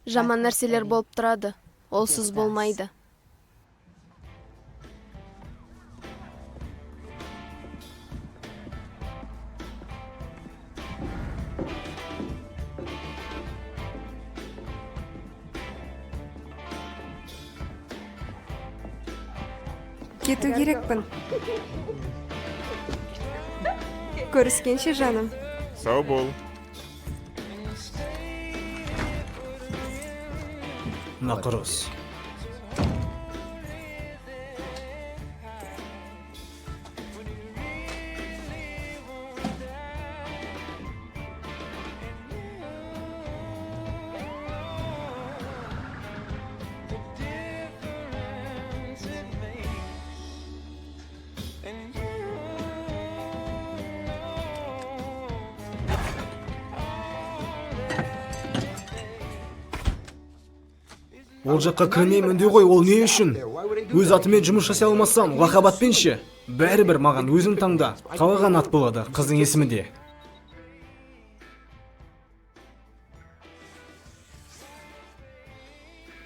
Жаман нәрселер болып тұрады, олсыз болмайды. Кету керекпін. Көріскенше, жаным. Сау бол. Нақұрыс. Ол жаққа кірмеймін де ғой, ол не үшін? Өз атымен жұмыс жасай алмасам, лақап атпен ше? Бәрібір маған, өзің таңда. Қалаған ат болады, қыздың есімі де.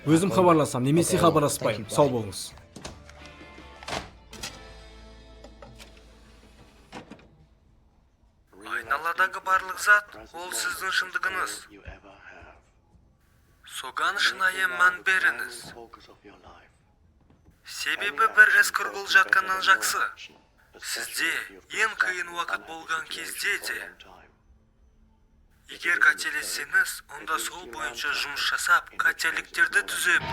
Өзім хабарласам, немесе хабарласпаймын. Сау болыңыз. Айналадағы барлық зат ол сіздің шындығыңыз. Соған шынайы мән беріңіз. Себебі бір іс құрғыл жатқаннан жақсы. Сізде ең қиын уақыт болған кезде де, егер қателессеңіз, онда сол бойынша жұмыс жасап, қателіктерді түзеп,